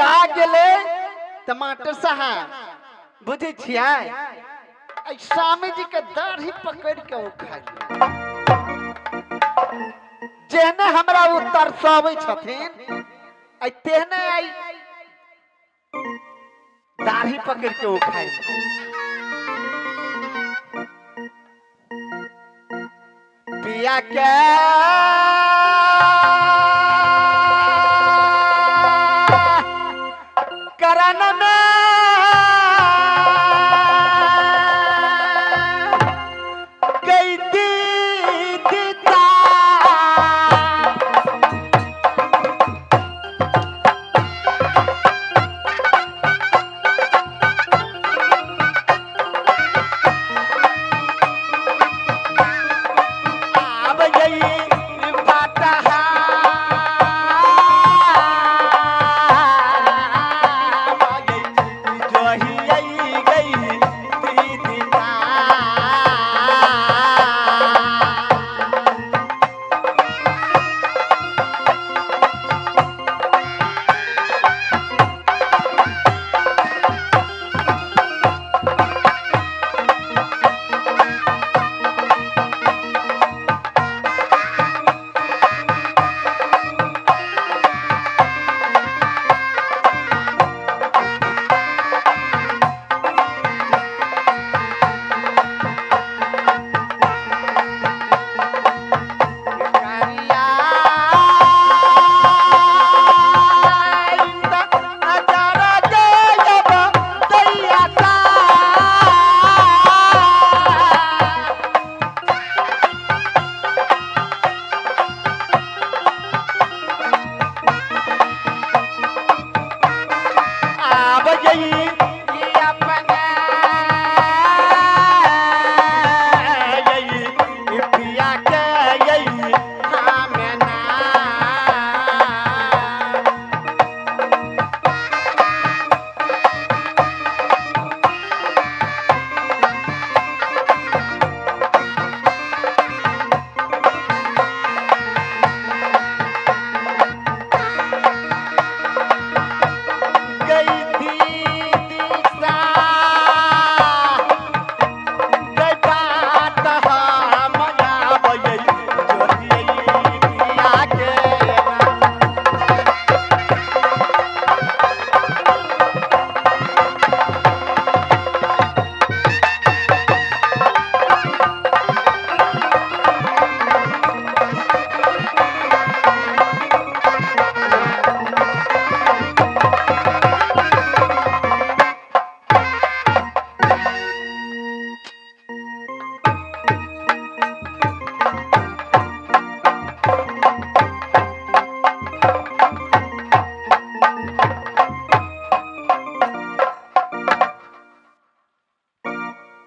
खिसिया गेलै तऽ मास्टर साहब बुझै छियै एहि स्वामी जी के दाढ़ी पकड़ के ओ खाइ जेहने हमरा ओ तरसाबै छथिन आ तेहने आई दाढ़ी पकड़ के ओ खाइ। पिया के करण में गई दीदता आब गई बाटहा जोही आई गई दीदता। करिया नजर जब दैया सा आब गई अपना यही पिया के यही हमें ना। गई दीदी सा गई बात हम आबयै जोतियै पिया के ना।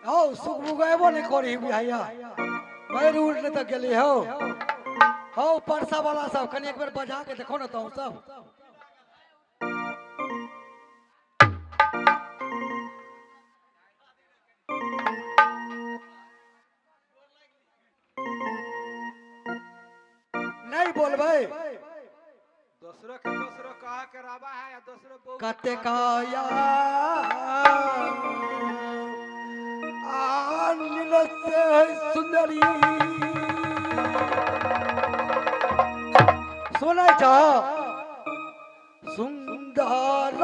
हौ सुगबुगेबो नहि करी भैया मरि उठने तक गेली हौ। हौ परसा वाला सब कनि एक बेर बजा के देखो ने तों सब। नहीं बोलबै दोसरो के दोसरो कह के रवा है या दोसरो बहू के कतेक आया आनिल से सुंदरी सुनै छ सुंदर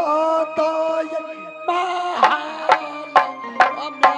ताय महाल अम्मा।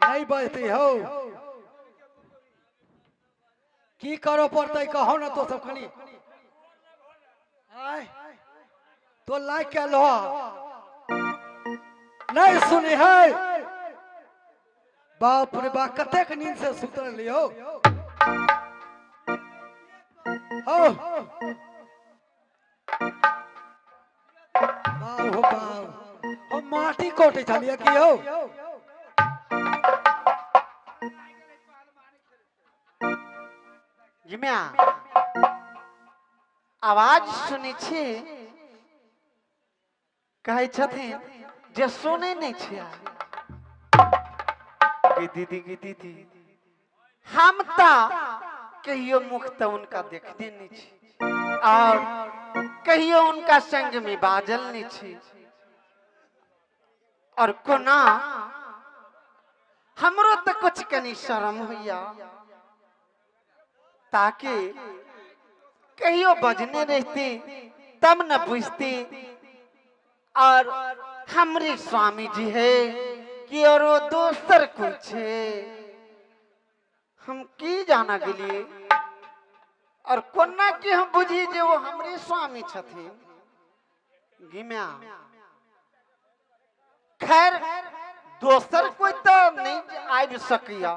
नहीं बजते हो की करो पड़तै कहो ना तो सब खनी आय तो लाइक के लो नहीं सुनी है। बाप रे बाप कतेक नींद से सुतल लियो हो बाप हो बाप हम माटी कोटे छलिए की हो। जिम्या आवाज सुनै छी कहै छथिन जे सुनै नहि छियै। गे दीदी गे दीदी हम तऽ कहियो मुख तऽ उनका देखने नहि छी और कहियो उनका संग में बाजल नहीं छी और कोना हमरो तो कुछ कनी शर्म होइया ताकि कहियो बजने रहती तब न बुझती और हमरे स्वामी जी है कि और वो दोसर कुछ है हम की जाना गेलिए और कोना के हम बुझी जे वो हमरे स्वामी छथिन। गिम्या खैर दोसर कोई तो नहीं आबि सकिया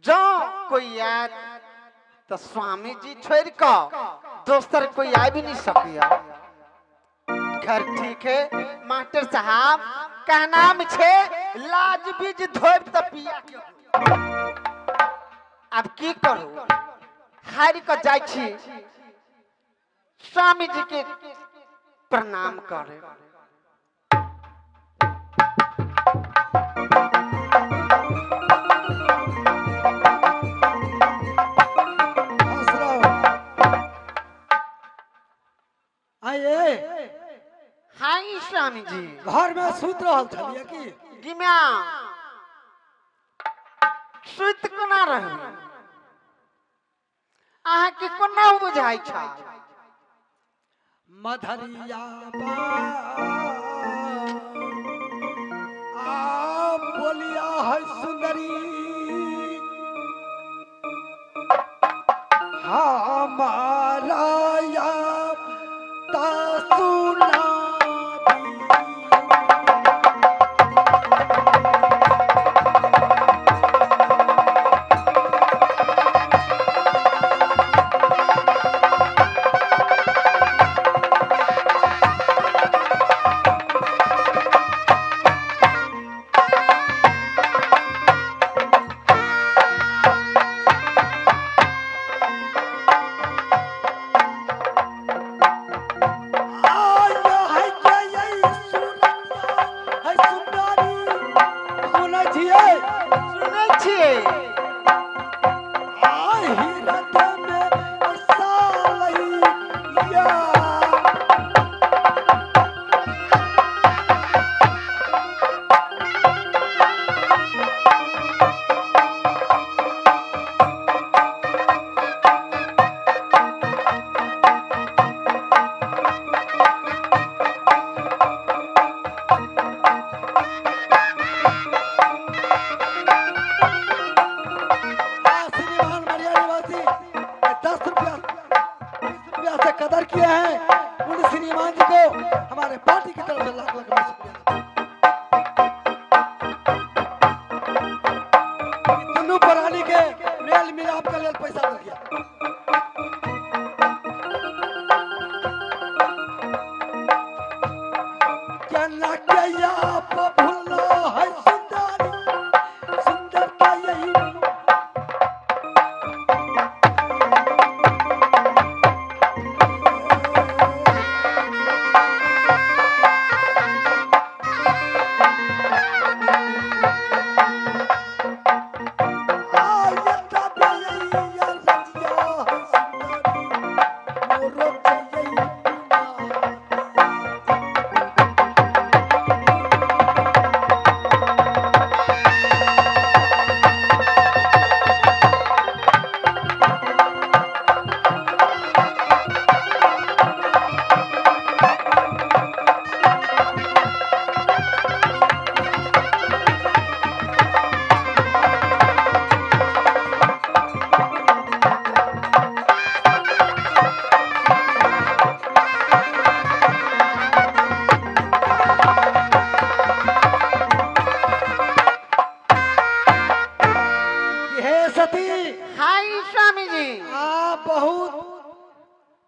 जो कोई आयत तो स्वामी जी छोड़ के दोसर कोई आबि नहीं सकिया। खैर ठीक है मास्टर साहब कहना छे लाज बीज धोब त पिया के। अब की करू हार के जाइ छी स्वामी जी के प्रणाम करे। आइए हाँ स्वामी जी घर में सुत रहल छलिए की? गिम्या सुत कोना रहू अहाँ के कोना बुझाइ छै? मधरिया बा आ बोलिया है सुंदरी हमारा या ता सुना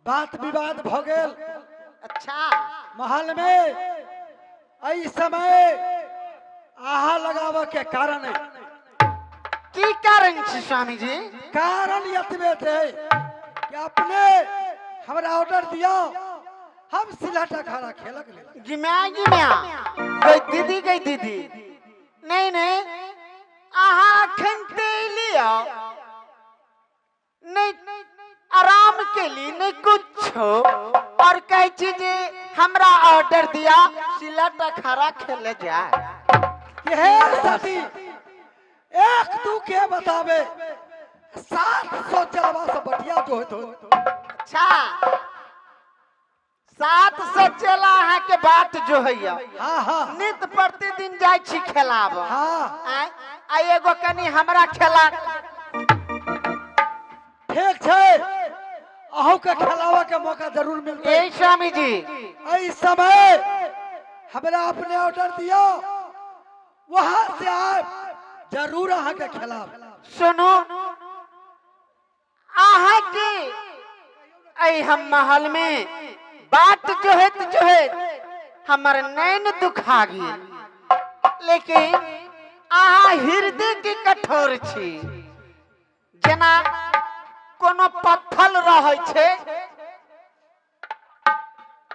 बात विवाद भ गेल। अच्छा महल में एहि समय आहा लगावे के कारण है। की कारण छी स्वामी जी? कारण एतबे थे कि अपने हमरा ऑर्डर दिया, हम सिलहटा खाना खेलक लेल। गिम्या गिम्या गई दीदी, गई दीदी। नहीं नहीं, आहा अखन ते लिया नहीं, आराम के लिए नहीं कुछ और कहे छी जे हमरा ऑर्डर दिया सिलहटा खाना खेले जाए। ये सती एक दू के बतावे 700 चलवा से बटिया जो होत हो। अच्छा 700 चला अहाँ के बात जो है। हाँ हाँ, नित प्रतिदिन जाय छी खेलाब। हाँ आ एगो कनी हमरा खेला। ठीक छै, अहू के खेलावा के मौका जरूर मिलते। ए स्वामी जी, एहि समय हमरा अपने ऑर्डर दियो, वहां से आए जरूर अहाँ के खेलाब। सुनू, अहाँ के ऐ हम महल में बात जो है जो है हमर नैन दुखा गेल, लेकिन अहाँ हृदय के कठोर छी। जेना कोनो पत्थर रहै छै,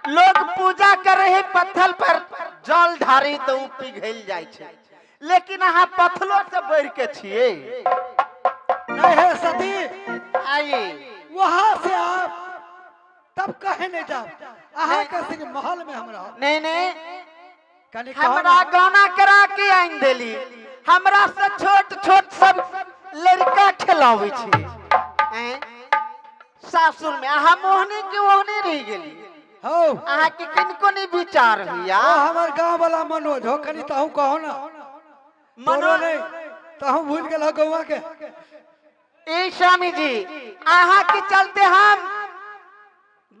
लोग पूजा करे है पत्थर पर जल ढारी तो उ पिघल जाय छै, लेकिन अहाँ पत्थरो से बढ़ के छियै। नहीं है सती, आई वहां से आप तब कहे नहीं जाओ, अहाँ के सिर्फ महल में हम रहो। नहीं नहीं, हमरा गाना करा के आन देली, हमरा से छोट छोट सब लड़का खेलाबै छी सासुर में। अहाँ मोहनी के ओहने रह गेली। हो, अहाँ के किनको नहीं विचार होइया। हमर गांव वाला मनोज हो, कनी तहु कहो ना। मनोज नहीं तहु भूल गेल गौवा के। ए स्वामी जी, अहाँ के चलते हम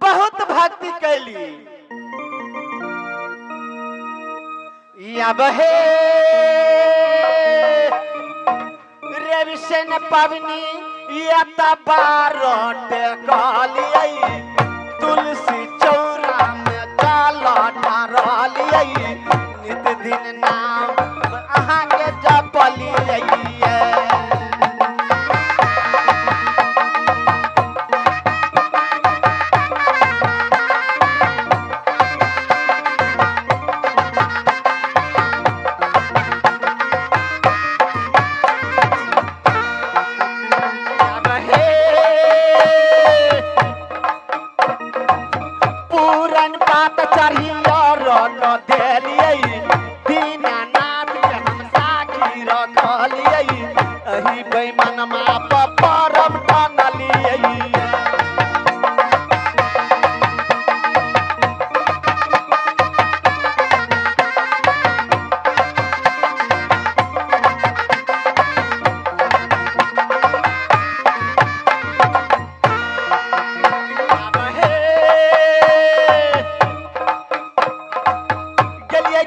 बहुत भक्ति कैली। अब हे रविसेन पवनी या बारोट कहलियै, तुलसी चौरा में चाल ढारलियै, नित दिन नाम अहाँ के जपलियै।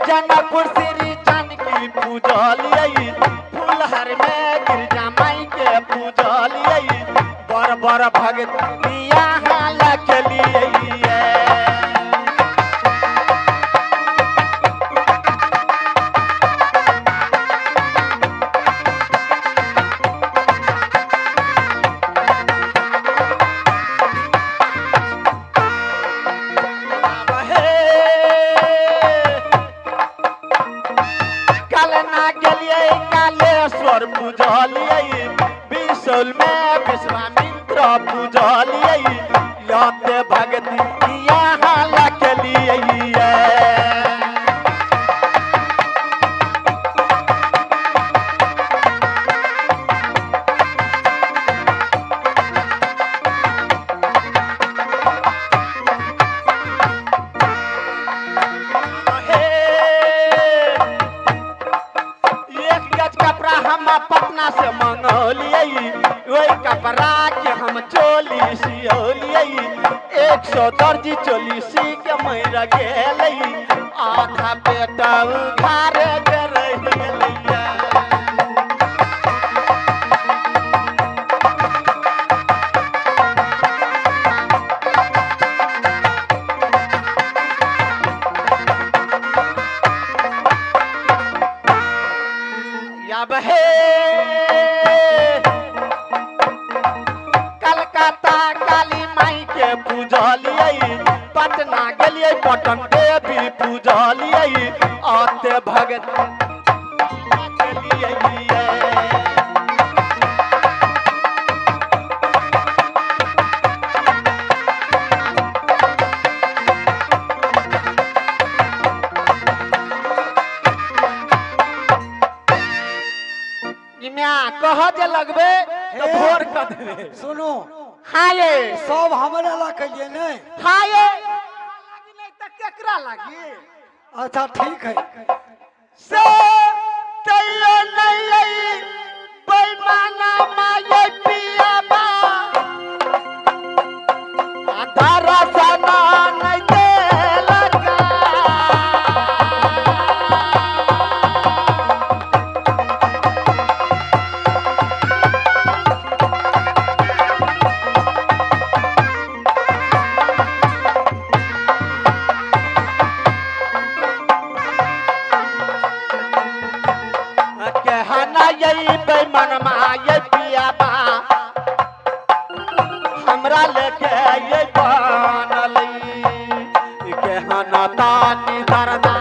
जनकपुर श्री जानकी पूजलियै, फूलहर में गिरजा माई के पूजलियै, बड़ बड़ भगत यहाँ लगलियै। पूजलियै विशौल में विश्वामित्र पूजलियै, याते भगती यहाँ लगलियै। पटना से मंगलियै, वही कपड़ा के हम चोली सियलियै, 100 दर्जी चोली सी के मर गेलै, आधा पेटा उघारे के रहि गेलै। या बहे कलकत्ता काली माई के पूजलियै, पटना गेलियै पटन देवी पूजलियै, आते भगत गेलियै। कह जे लगबे तो भोर क देबे। सुनो हाँ ये सब हमरा ला कहिए नहीं। हाँ ये लागी नहीं त केकरा लागी। अच्छा ठीक है। से तैयो नहीं आई बेईमाना माये पिया बा आधारा सना नहीं देलका। हमरा लेके ये बनली केहना तानी दरदा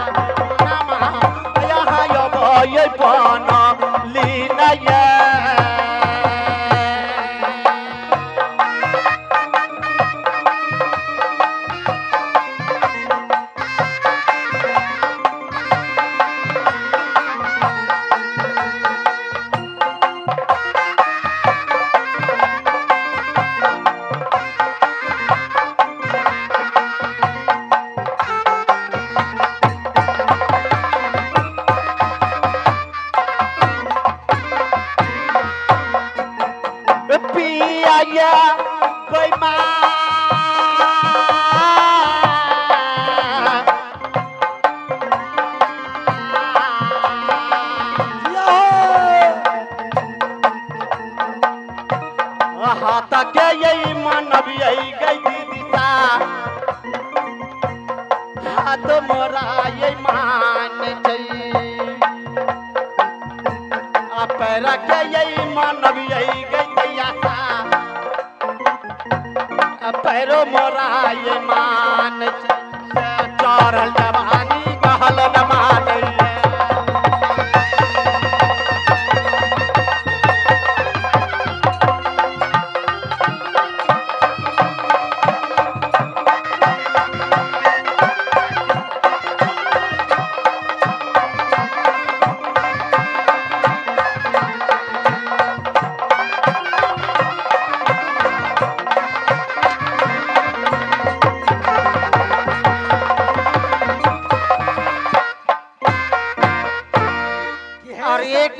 नमा यहाँ ये बनली नये।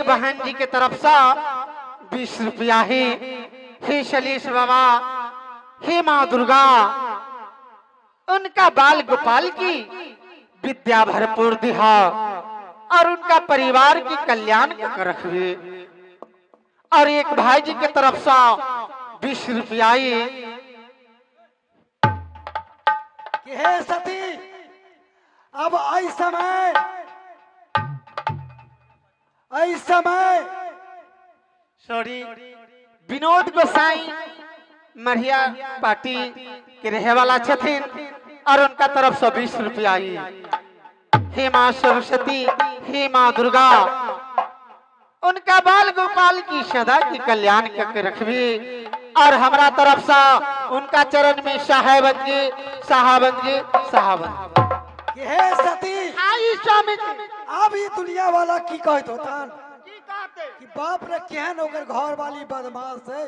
बहन जी के तरफ से 20 रुपया ही। हे शैलेश बाबा, हे माँ दुर्गा, उनका बाल गोपाल की विद्या भरपूर दिहा और उनका परिवार की कल्याण कर रखवे। और एक भाई जी के तरफ से 20 रुपया ही। हे सती, अब आई समय, आई समय। सॉरी, विनोद गोसाई मरिया पार्टी के रहे वाला छथिन और उनका तरफ से 20 रुपया आई। हे माँ सरस्वती, हे माँ दुर्गा, उनका बाल गोपाल की सदा की कल्याण करके रखबी। और हमारा तरफ से उनका चरण में साहेबंद जी, साहबंद जी, साहबंद। हे सती, आई स्वामी जी, अब ये दुनिया वाला की कहत होता कि बाप रे केहन ओकर घर वाली बदमाश है,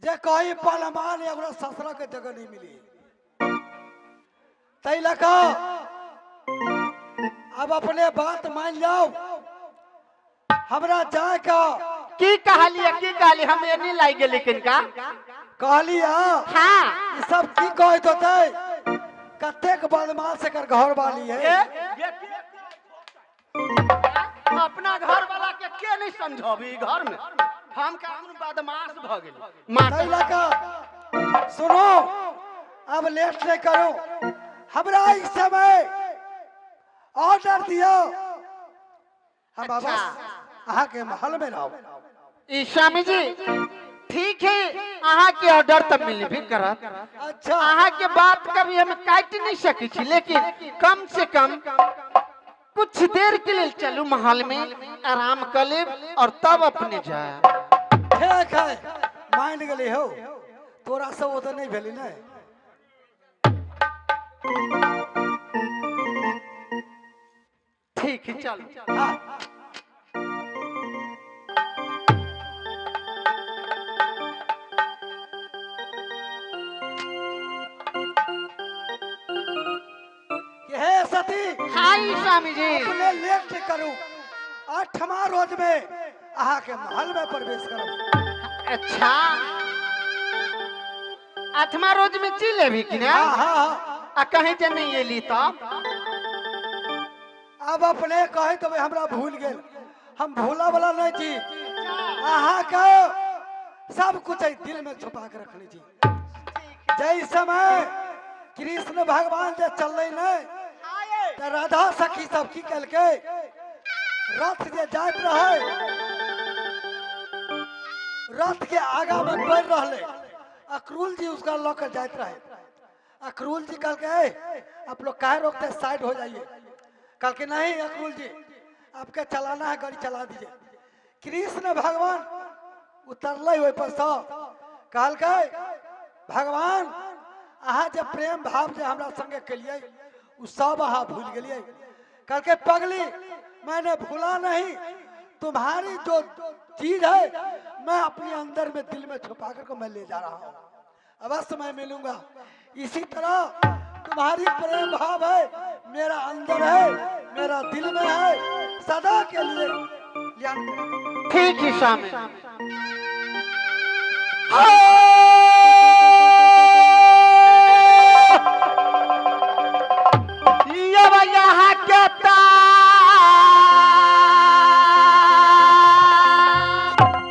जे कही पलमान या ओकरा ससुरा के जगह नहीं मिली। तै लका अब अपने बात मान जाओ, हमरा जाए का की कहलिए, की कहली हम ये नहीं लाई गेली किनका कहली। हाँ, ये सब की कहत होते, कतेक बदमाश एकर घर वाली है। अपना घर वाला के नहीं समझबी, घर में हम काम बदमाश भ गेली। सुनो, अब लेट नहीं करो, हमरा इस समय ऑर्डर दियो। हम अच्छा। अहाँ के महल में रहब। ई स्वामी जी ठीक है, अहाँ के ऑर्डर तो मिलबे करत। अच्छा, अहाँ के बात कभी हम काट नहीं सकै छी, लेकिन कम से कम कुछ देर के लिए चलू महल में आराम कर लेब और तब अपने जाए। ठीक है, मान गेली हो, तोरा सब ओतऽ नहीं भेली ने। ठीक है चल। हाँ। कि हे सती, हाय स्वामी जी, अपने लेट करू, आठवां रोज में अहाँ के महल में प्रवेश करब। अच्छा, आठवां रोज में चल अभी कि ना? हाँ हाँ हाँ। आ कहीं जे नहीं एली तब? अब अपने कहे तो हमरा भूल गेल, हम भूला वाला नहीं छी। अहाँ के सब कुछ दिल में छुपा के रखने छी। जै समय कृष्ण भगवान जे चलले ने, त राधा सखी सब की कलकै, रथ जे जाइत रहे, रथ के आगा में बढ़ रहले, अक्रूर जी उसका लऽ के जाइत रहे। अक्रूर जी कहलकै, आप लोग काहे रोकते, साइड हो जाइए। कहलकै नहीं अक्रूर जी, आपके चलाना है गाड़ी चला दीजिए। कृष्ण भगवान उतरले ओहि पर सँ, कहलकै भगवान अहाँ जे प्रेम भाव जे हमरा संगे केलियै उ सब अहाँ भूल गेलियै। कहलकै पगली, मैंने भूला नहीं, तुम्हारी जो चीज है मैं अपने अंदर में दिल में छुपा करके मैं ले जा रहा हूँ, अवश्य मैं मिलूंगा। इसी तरह तुम्हारी प्रेम भाव है मेरा अंदर है, मेरा दिल में है, सदा के लिए। ठीक है स्वामी।